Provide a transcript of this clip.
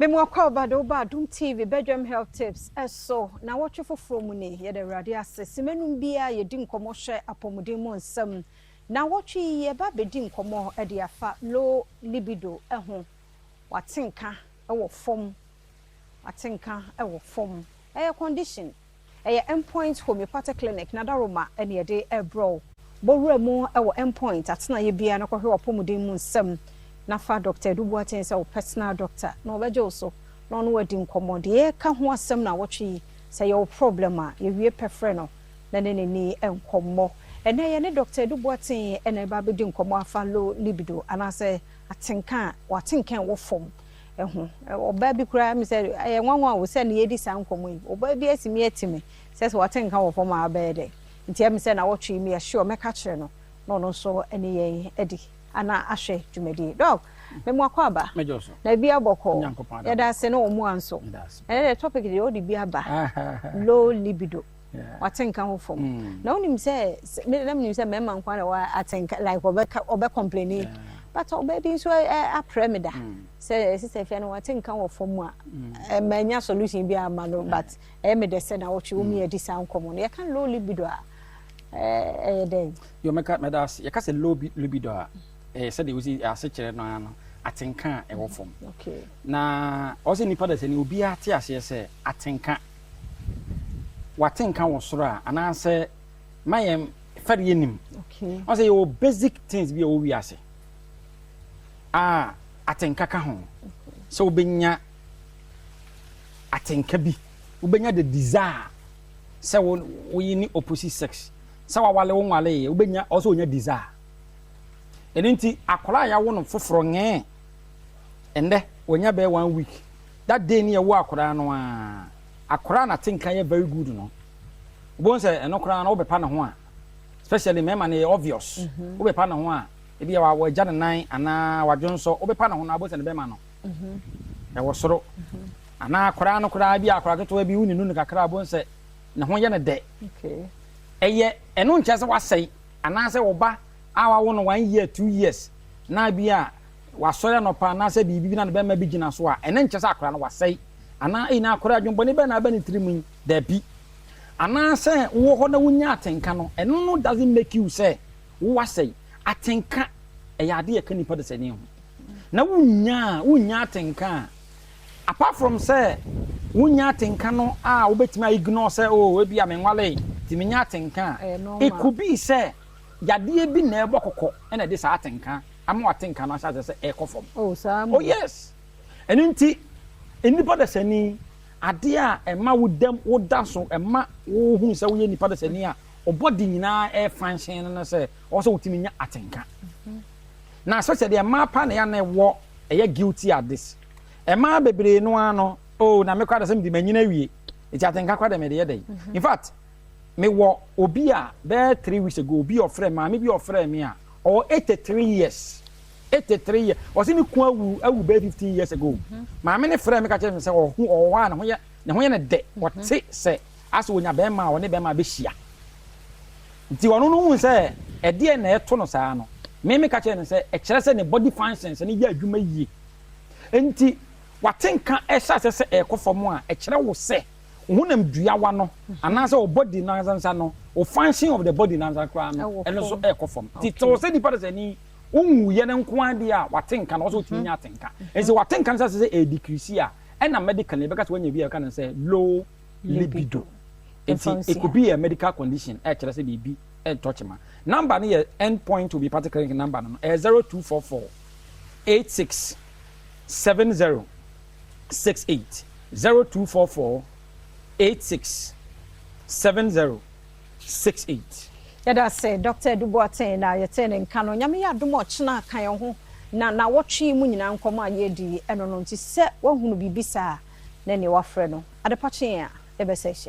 Memu akwaaba de woba Adom TV Bedwam Health Tips ɛso na wɔtwe foforɔ mu ni. Yɛde Awurade ase. Simanum biara yɛdi nkɔmmɔ hwɛ apɔmuden mu nsɛm. Na wɔtwe yi yɛba bɛdi nkɔmmɔ de afa low libido ho. Watenka wɔ fam, watenka wɔ fam. Ɛyɛ condition. Ɛyɛ Endpoint Homeopathic Clinic na Daroma ɛne yɛde ɛbrɛ. Bɔwura mu ɛwɔ Endpoint atenaeɛ biara na kɔhwɛ w'apɔmuden mu nsɛm na fa Dr. Edu Boateng sɛ wo personal doctor na ɔbɛgye wo so na ɔno wadi nkɔmmɔ deɛ yɛka ho asɛm na wɔtwe yi. Sɛ yɛwɔ problem a, yɛwie pɛfrɛ no na ne n'ani nkɔmmɔ. Ɛnɛ yɛne Dr. Edu Boateng ɛna ɛba abɛdi nkɔmmɔ afa low libido anaasɛ atenka a watenka wɔ fam ɛho. Ɔbaa bi koraa mi sɛ ɛyɛ nwanwa o sɛ ne yɛdi saa nkɔmmɔ yi, ɔbaa bi asi mi ati mi sɛ watenka wɔ fam a, abɛyɛ dɛ nti ɛmi sɛ na wɔtwe yi mi ɛhyɛ ɔmɛka kyerɛ no na ɔno nso ɛne yɛn adi ana ahwɛ dwumadie. Doc, mɛmu akɔ aba na ebi abɔkɔ. Yɛda ase ne wɔn mu anso. Ɛnɛ deɛ, topic deɛ ɔde bi aba, low libido, watenka ho fam. Na wonim sɛ na menim sɛ mmarima nkwa na wɔ atenka, like ɔbɛka ɔbɛ complain, but ɔbaa bi nso aprɛ me da sɛ sisɛ fia no watenka wɔ fam a, ɛma nya solution bi ama no. But ɛyɛ me dɛ sɛ na wɔtwe wɔn mu yɛdi saa nkɔmmɔ no. Yɛka low libido a, ɛyɛ dɛn? Yɛ mɛka, mɛda ase. Yɛka sɛ low libido a, ɛyɛ sɛdeɛ wosi ase kyerɛ no ara no, atenka a ɛwɔ fam. Na ɔsɛ nipa da sɛ ni obiara te aseɛ sɛ atenka, watenka wɔ soro a, anaasɛ ma yɛn fɛre nim. Ɔsɛ yɛwɔ basic things bi a ɛwɔ wiase a atenka ka ho, sɛ wobɛnya atenka bi, wobɛnya the desire sɛ wo woyi ne opposite sex, sɛ wawale wo nwale yɛ, wobɛnya ɔsɛ wonya desire. Ɛno nti akwaraa a yɛawo no foforɔ ngɛɛ ɛndɛ wɔnya bɛyɛ one week, that day ne yɛwo akwaraa no a, akwaraa na atenka yɛ very good no, wobɛhu sɛ ɛno koraa no wobɛpa ne ho a, especially mmarima no yɛ obvious, wobɛpa ne ho a, ebi yɛ wagya ne nan anaa wadwo nsɔ, wobɛpa ne ho no, abɔ sɛ ne bɛrima no ɛwɔ soro, anaa akwaraa no koraa bi, akwaraa ketewa bi wone nu no kakra, abɔ sɛ ne ho yɛ no dɛ. Ɛyɛ ɛno nkyerɛ sɛ wasɛe, anaasɛ ɔba a wawo no 1 year, 2 years na bi a wasɔre anɔpa anaasɛ biribi bi na ne bɛrima bi gyina so a, ɛno nkyerɛ sɛ akwaraa no wasɛe anaa ɛyi na akwaraa adwumbɔne bɛɛ na aba ne tirim yi. Daabi, anaasɛ wowɔ hɔ na wonya atenka no, ɛno no doesn't make you sɛ wowasɛe. Atenka ɛyɛ ade yɛ ka nipa de sɛ ne ho na wonya atenka a, apart from sɛ wonya atenka no a, wobɛtumi a ignore sɛ, oh, ebi a menwale nti menya atenka a, it could be sɛ yadeɛ bi na ɛbɔ kɔkɔ ɛna ɛde saa atenka ama atenka no ahyɛ ase sɛ ɛkɔ fam. Oh, saa. Oh yes, ɛno nti nipa da sani adeɛ a ɛma wo dam wo da so, ɛma wo hu sɛ woyɛ nipa da sani a ɔbɔdi nyinaa ɛfunction no sɛ ɔwɔ sɛ wotumi nya atenka. Na sɛ deɛ mmaa pa na yɛ na ɛwɔ ɛyɛ guilty at this, mmaa bebree no ara no, oh, na mekɔ ada sɛ mede m'anyina awie eti atenka kora deɛ mede yɛ dɛ. In fact, mewɔ obi a bɛyɛ 3 weeks ago, obi ɔfrɛ, maame bi ɔfrɛ mi a ɔwɔ 83 years, 83 years. Ɔsi ne kun awu bɛyɛ 15 years ago. Maame ne frɛ mi ka kyerɛ mi sɛ ɔho ɔwɔ hɔ a ne ho yɛ ne dɛ, ɔte sɛ asɛ onya bɛrima a ɔne bɛrima abɛhyia, nti ɔno no hu sɛ ɛdeɛ na ɛto no saa no. Mímí ka kyerɛ no sɛ ɛkyerɛ sɛ ne body functions ne yɛ adwuma yie, nti watenka ɛhyɛ asɛ sɛ ɛkɔ fam a, ɛkyerɛ wo sɛ honam duawa no anaasɛ o body nansansa no, o function of the body nansa koraa no, ɛno nso ɛkɔ fam. Nti tɛwɔ sɛ nipa de sɛ ni nwuyɛ ne nko adeɛ a watenka no, ɔsɛ otumi nya atenka. Nti watenka no sɛ ɛdecrease a, ɛna medical yɛbɛka sɛ wanya bi a yɛka no sɛ low libido. Nti it could be a medical condition, ɛkyerɛ sɛ biribi ɛntɔ kyema. Number no yɛ End Point Homeopathic Clinic number no, ɛyɛ 0244 86 70 68, 0244 86 70 68. Yɛda sɛ Dr. Edu Boateng na yɛtee ne nka no. Nyame yɛ adom, ɔkyena ka yɛn ho na wɔtwe mu nyinaa nkɔmmɔ a yɛdi ɛno no. Nti sɛ woahunu biribi saa na neɛ wafrɛ no adepa kyee a, yɛbɛsɛ hyɛ.